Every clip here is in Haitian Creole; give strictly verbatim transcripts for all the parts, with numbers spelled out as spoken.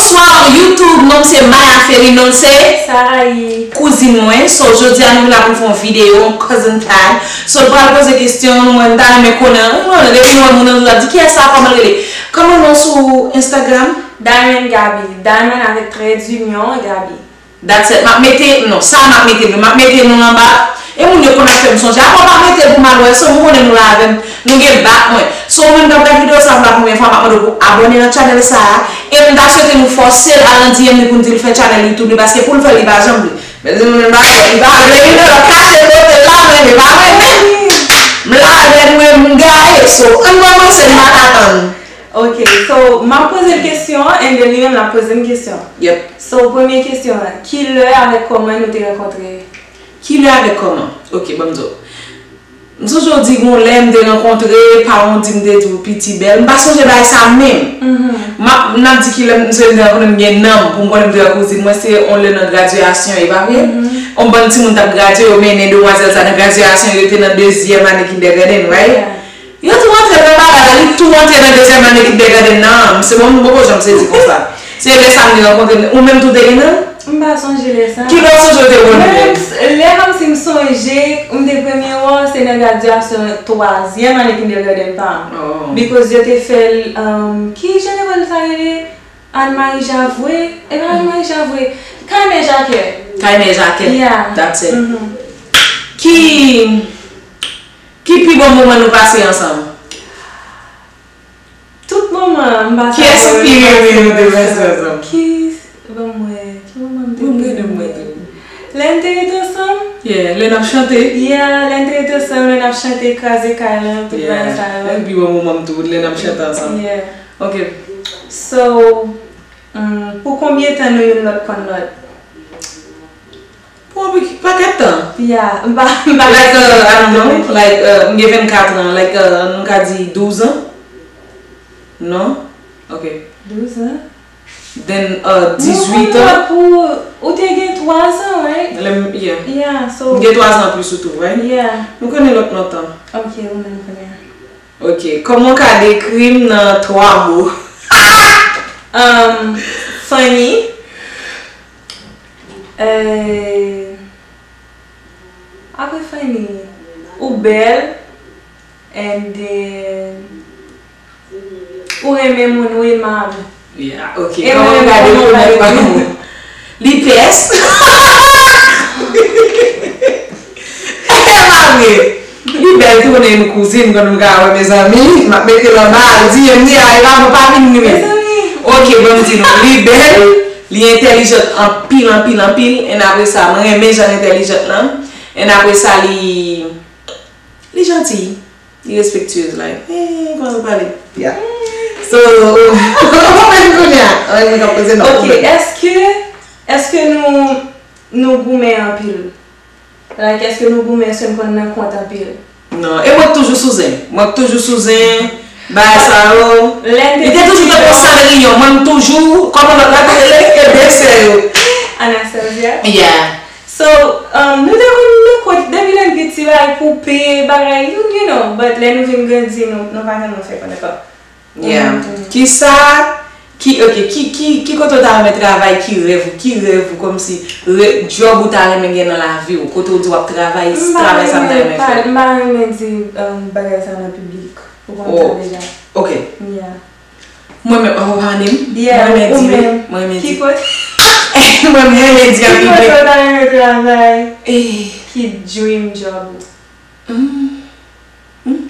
Bonswa YouTube, non m se Maya Ferry, non l se Sarayi. Kouzin mwen. So jodi a nou vin la pou n fè yon videyo, yon cousin time. So l pral poze kesyon, mwen m ta renmen konnen, mwen depi m wè moun nan l ap di kiyès sa, kòman l rele? Kòman non sou Instagram? Diamond Gaby. Diamond avèk trè dinyon Gaby. That's it. M ap mete, non, sa m ap mete vre. M ap mete nou anba. E moun yo konn ap fè m sonje. Apa w pa mete l pou m al wè, so m konnen nou la avè m. Nou gen bak mwen. So ou menm k ap gade videyo sa pou la premyè fwa, m ap mande w pou abòne nan channel sa a. E m ta swete nou fòse l al nan D M li pou n di l fè channel YouTube li, paske pou l fè l, li pa janm vle. Men si moun nan pa fè, li pa vle, li nan kache kote l la, men li pa renmen. M la avè mwen, m gaye, so ann kòmanse, m pa ka tann. Ok, so m ap poze l kesyon and then li menm l ap poze m kesyon. Yep. So premye kesyon an, kilè avèk kòman nou te rankontre? Kilè avèk kòman? Ok, ban m di w. M sonje w di gon lè m te rankontre, paran w di m te di w piti bèl. M pa sonje bagay sa menm. M ap, n ap di kilè m sonje m te rankontre m gen nanm pou m konnen m te wè kouzin mwen, se yon lè nan gradyasyon, e pa vre? Yon bann timoun t ap gradye, yo mennen demwazèl sa nan gradyasyon, yo te nan dezyèm ane kindergarten, right? Yo tou antre nan bagay la, li tou antre nan dezyèm ane kindergarten nan. Se bon, m poko janm sezi konsa. Se lè sa m te rankontre l. Ou menm tou te gen nanm? M pa sonje lè sa. Kilè w sonje w te wè l? Mwen menm, lè kòmsi m sonje, m te premye wè w, se nan gradyasyon twazyèm ane kindergarten pa m. Because yo te fè l, um, ki jan lekòl sa rele? Anne Marie Javre? E pa Anne Marie Javre. Kay Mè Jakè. Kay Mè Jakè. Yeah. That's it. Ki, ki pi bon moman nou pase ansanm? Tout moman m pase Kiyès ou pi renmen nou te pase ansanm? Ki, ban m wè, ki moman m te Mwen pi renmen mwen renmen? Tou. Lè n te ret ansanm? Yeah, lè n ap chante. Yeah, lè n te ret ansanm, lè n ap chante, kraze kay lan, tout bagay sa yo. Lè n pi bon moman m tou, lè n ap chante ansanm. Yeah. Ok. So, mm, pou konbyen tan nou youn lòt konn lòt? Pou yon pi- pakèt tan. Yeah, m pa, m pa Like, uh, I don't know, like, uh, m gen vennkat an, like, uh, nou ka di douz an? Non? Ok. Douz an? Then, uh, dizwit an. Pou, ou te gen twazan, right? Lè m, yeah. Yeah, so. M gen twazan an plis ou tou, right? Yeah. Nou konnen lòt lontan. Ok, ou menm konnen. Ok. Kòman w ka dekri m nan twa mo? Um, funny. Euh, apre funny, ou bèl. And then, ou renmen moun, ou emab. Yeah, ok. E Kòman w mwen, ka kòman w dekri ka m nan twa dekri m? Mo? Li pès. E pa vre. Li bèl, tou konnen nou kouzin, konn nou ka wè, mezanmi. M ap mete l anba, al di, m di, a, e pa bon, pa vin nou. Mezanmi. Ok, bon, m di nou. Li bèl, li entèlijant anpil, anpil, anpil. And apre sa, mwen renmen jan l entèlijant lan. And apre sa, li, li janti. Li respektyez, like, eh, kòman pale? Yeah. So, ou menm kounye a, ou menm k ap poze non. Ok, èske, èske nou, nou goumen anpil? Like, èske nou goumen, èske n konn nan kont anpil? Non, e mwen k toujou sou zen. Mwen k toujou sou zen, bagay sa yo. Lè n Li te toujou tankou Sandriyon, mwen m toujou, kòman lòt la te rele, e desè yo. Anastasia. Yeah. So, um, nou te konn nan kont depi lè n piti, bagay koupe, bagay, you, you know, but lè nou vin grandi, nou, nou pa tèlman fè kont ankò. Yeah. Kisa, ki, ok, ki, ki, ki kote w ta renmen travay, ki rèv ou, ki rèv ou, kòmsi, re, djòb ou ta renmen gen nan lavi w, kote w di w ap travay, travay sa m ta renmen fè. M pa renmen di, um, bagay sa nan piblik. Ou konn sa deja. Ok. Yeah. Mwen menm, oh, honey, Yeah, mwen renmen ou di, menm. Mwen renmen di. Ki kote? Mwen renmen di Ki anpil. Kote w ta renmen travay? Eh. Ki dream job ou? Hmm. Hmm.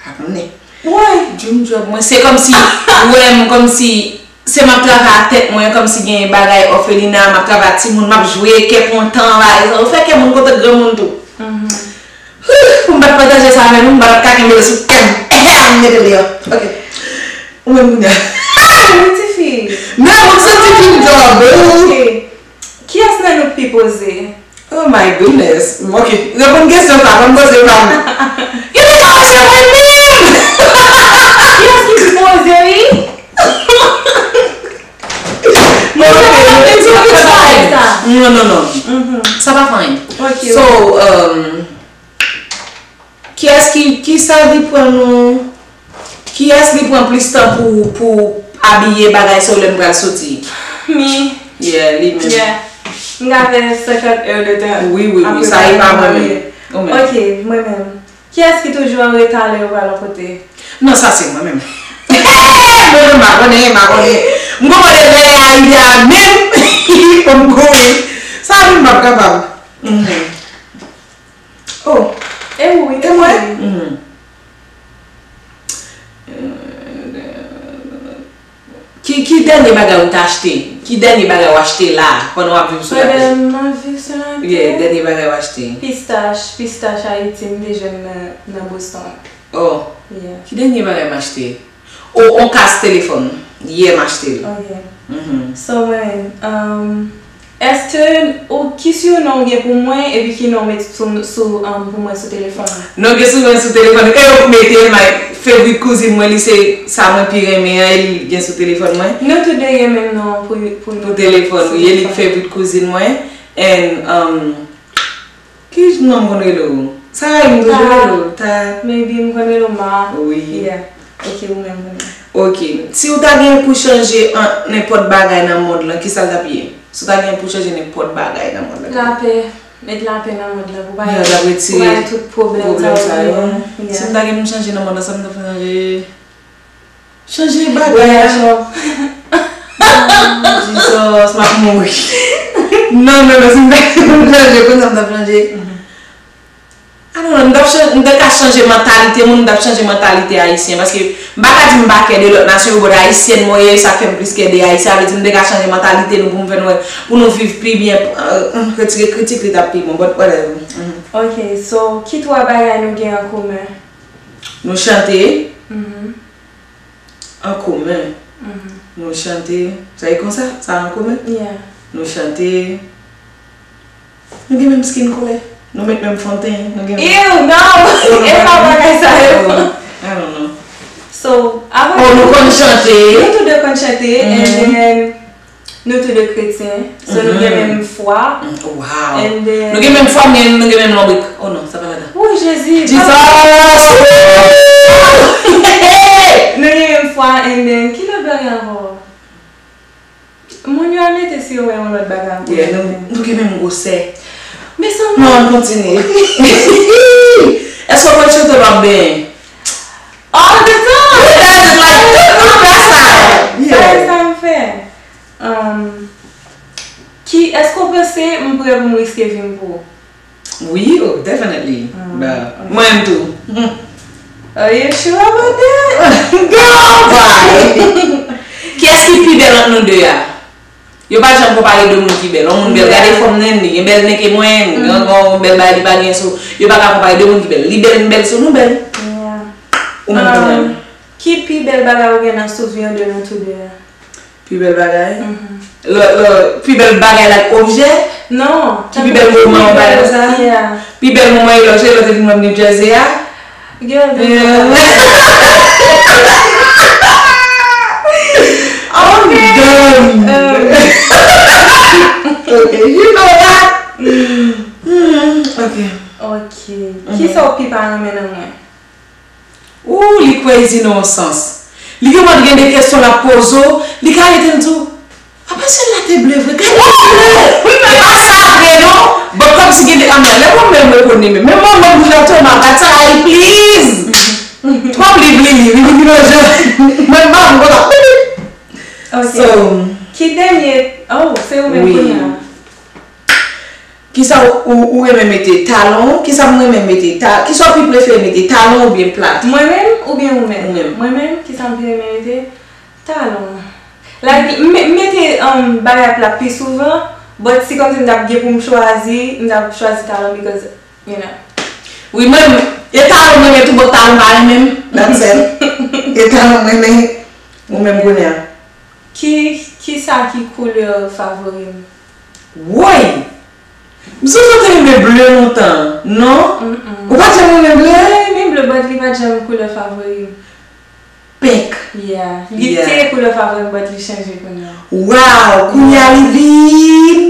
Pa konnen. Woy! Dream job mwen, se kòmsi, ou wè m kòmsi, se m ap travay ak tèt mwen, kòmsi gen bagay òfelina, m ap travay ak timoun, m ap jwe, kè kontan, bagay sa, ou fè kè moun kontan, granmoun tou. Pou m pa t pataje sa avè nou, m pa t ap ka kenbe l sou kè m. Ehe, m mete l deyò. Ok. Ou menm kounye a. Ah, yon tifi! Men, ou santi dream job, ou. Ok. Kiyès nan nou k pi poze? Oh my goodness. Ok. Reponn kesyon sa, ban m poze pa m. You know what you mean? Kiyès ki pi poze, wi? Non, non, non. Sa pa fine. Ok. So, um, kiyès ki, kisa li pran nou, kiyès li pran plis tan pou, pou abiye bagay sa yo lè m pral soti? Mi. Yeah, li menm. Yeah. M ka fè senkant è de tan. Wi, wi, wi, sa e pa mwen menm. Ou menm. Ok, mwen menm. Kiyès ki toujou an reta lè yo pral yon kote? Non, sa se mwen menm. Mwen menm, m pa konnen, m pa konnen. M konprann lè a rive a menm, pou m kouri. Sa menm, m p ap kapab. Mhm. Oh. E ou, wi. E mwen? Mhm. Ki, ki dènye bagay ou t achte? Ki dènye bagay ou achte la, pandan w ap viv sou latè? Pandan m ap viv sou latè? Yeah, dènye bagay ou achte. Pistach, pistach Ayiti, m te jwenn nan, nan Boston. Oh. Yeah. Ki dènye bagay m achte? Oh, on kas telefòn. Yè m achte l. Ok. Mhm. So, mwen, um, Èske ou, ki surnom ou gen pou mwen, epi ki non ou met sou, sou, um, pou mwen sou telefòn ou? Non gen sou mwen sou telefòn, e ou k mete l, my favorite kouzin mwen, li se sa mwen pi renmen an, e li gen sou telefòn mwen. Nou tou de gen menm non pou, pou, pou telefòn, wi, e li k favorite kouzin mwen. And, um, ki non m konn rele w? Sarah, m toujou rele w. Ta. Maybe m konn rele w Ma. Wi. Yeah. Ok, ou menm, ou menm. Ok. Si w ta gen pou chanje an, nenpòt bagay nan mond lan, kisa l t ap ye? Si w ta gen pou chanje nenpòt bagay nan mond lan. Lapè. Met lapè nan mond lan pou bay, pou bay tout pwoblèm sa yo. Yeah. Si m ta gen pou m chanje nan mond lan, sa m ta fè chanje? Chanje bagay la. Oh, Jesus, m ap mouri. Non, non, non, si m ta gen pou m chanje, konn sa m ta chanje? I don't know, m t ap chan-, m te ka chanje mantalite moun, m t ap chanje mantalite ayisyen. Paske m pa ka di m pa kè de lòt nasyon yo, but ayisyèn mwen ye, sa k fè m plis kè de ayisyen. Sa vle di m te ka chanje mantalite nou pou m fè nou wè, pou nou viv pi byen, euh, retire kritik, li t ap pi bon, but whatever. Mhm. Ok, so, ki twa bagay nou gen an komen? Nou chante. Mhm. An komen. Mhm. Nou chante. Sa e konsa? Sa an komen? Yeah. Nou chante. Nou gen menm skin color. Nou met menm fon ten. Nou gen menm... Ew, non! Oh, non, e pa bagay sa yo. Oh, I don't know. So, avan... Oh, nou konn chante. Nou tou de konn chante, and then nou tou de kretyen. So, nou gen menm fwa. Mm, wow. And then... Nou gen menm fwa, men nou gen menm lonbrik. Oh non, sa pa ladan. Oh, Jezi. Jesus! Nou gen menm fwa, and then, ki lòt bagay ankò? Moun yo a mete si yo wè yon lòt bagay ankò. Yeah, nou, nou gen menm gwosè. Men sa... Non, ann kontinye. Èske w konn chante w ap benyen? All the time! Who doesn't like to do that? Yeah. Sa e sa m fè. Um, ki, èske w panse m prè pou m riske vi m pou ou? Wi, oh, definitely. Ah, ok. Mwen menm tou. Are you sure about that? Girl, why? Kiyès ki pi bèl ant nou de a? Yo pa janm konpare de moun ki bèl. Yon moun bèl, gade fòm nen li, gen bèl nen ke mwen, gen yon bèl bagay li pa gen, so, yo pa ka konpare de moun ki bèl. Li bèl, m bèl, so nou bèl. Yeah. Ou menm tou menm. Um, ki pi bèl bagay ou gen nan souvni de nou tou de a? Pi bèl bagay? Mhm. Lè, lè, pi bèl bagay like objè? Non. Ki pi bèl moman ou bay konsa? Yeah. Pi bèl moman e lè w cheri lè w te vin wè m New Jersey a? Girl, yeah. I'm done. Um, okay, you know that. Mm. Mm, okay. Ok. Mhm. Kisa w pi pa renmen nan mwen? Ooh, li crazy nan yon sans. Li genlè gen de kesyon l ap poze w, li ka rete l di w, apa syèl la te ble vre? Gade l ble! E pa sa vre non, but kòmsi gen de, a mwen, lè mwen menm reponn li menm. Men manman m vin nan toma, gad sa, ay, please! Twòp li vle li, li vin nan jan. Mwen, manman m kontan. Ok. So, ki dènye, oh, se ou menm kounye a. Kisa ou, ou, ou renmen mete? Talon? Kisa m renmen mete? Ta-, kisa w pi prefere mete? Talon oubyen plat? Mwen menm oubyen ou menm? Ou menm. Mwen menm, kisa m pi renmen mete? Talon. Like, m, m mete, um, bagay plat pi souvan, but si kòmsi m t ap gen pou m chwazi, m t ap chwazi talon because, you know. Wi, mwen, e talon mwen renmen tou, but talon pa renmen m. That's it. E talon mwen renmen, ou menm kounye a. Ki, kisa ki koulè favori m? Woy! M sonje w te renmen ble lontan, non? Mm-mm. Ou pa t janm renmen ble? Mwen renmen ble, but li pa t janm koulè favori m. Pink. Yeah. Li te koulè favori m, but li chanje kounye a. Wow! Kounye a li vin,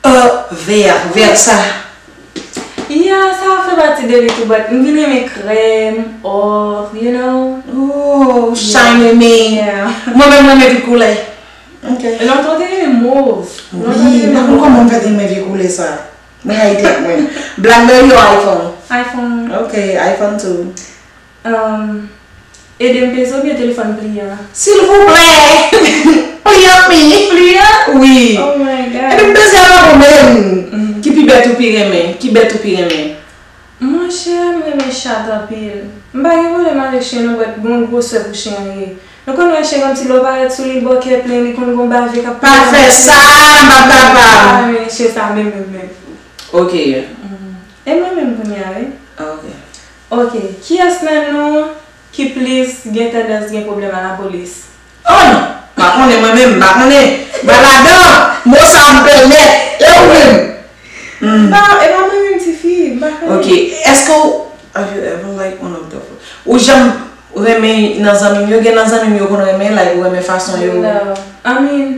euh, vè, vè sa. Yeah, sa fè pati de li tou, but m vin renmen krèm, or, you know. Oh, shine me. Yeah. Mwen menm, mwen renmen tout koulè. Ok. Lontan ou te renmen mov. Lontan ou te Wi, renmen pa konn mov. Kòman m fè te renmen vye koulè sa. Mwen Haiti ak mwen. Blackberry ou iPhone? iPhone. Ok, iPhone two. Um, Ede m peze oubyen telefòn pliyan? Silvouplè! Pliyan mi! Pliyan? Wi. Oh my Epi m god. peze a pa bon menm. Ki pi bèt ou pi renmen? Ki bèt ou pi renmen? Monchè, m renmen chat anpil. M pa gen pwoblèm avèk chen non, but bon gwosè pou chen an ye. Nou konn wè chen kòmsi lè w parèt sou li bòkè plen, li konn gon bave k ap Pa fè sa, m pa kapab. Ah, men chen sa menm menm menm. Ok. E mwen menm kounye a wi. Ok. Ok, kiyès nan nou ki plis gen tandans gen pwoblèm a lapolis? Oh non! M pa konnen mwen menm, m pa konnen. M pa ladan. Mo sa m pèmèt. E ou menm? M pa, e pa mwen menm tifi, m pa konnen. Ok. Èske w, have you ever like one of the, ou janm renmen nan zanmi m yo? Gen nan zanmi m yo konn renmen, like, ou renmen fason yo. No. I mean,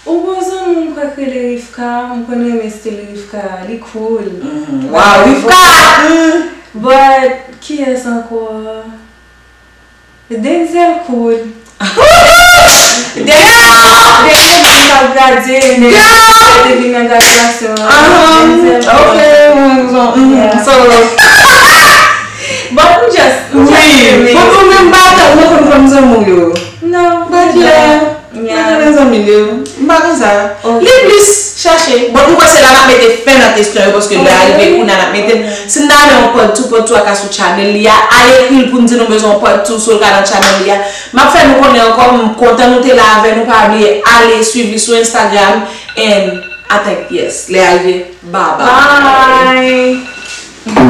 ou gon zanmi m kwè k rele Rivka, m konn renmen stil Rivka, li cool. Mhm. Wow, Rivka! Mm. But, kiyès ankò? Denzel cool. Denzel, Denzel vin k ap gradye, Denzel te vin nan gradyasyon an. Denzel Ok, cool. mwen rezon. Mhm. Yeah. So, Bon, m just, m just wi. renmen. Bon, nou menm pa tan, mwen konn fòm zanmi w yo. No. But yeah. Mwen Yeah. renmen zanmi l yo. M pa konn sa. Ok. Li plis chache. Bon, m kwè se la n ap mete fen nan kesyon yo, paske lè a rive kounye a n ap mete l. Si n ta renmen yon part two, part two a ka sou channel li a, al ekri l pou n di nou bezwen yon part two sou l ka nan channel li a. M ap fè nou konnen ankò, m kontan nou te la avè nou. Pa bliye ale swiv li sou Instagram. And I think, yes, lè a rive. Bye bye. Bye.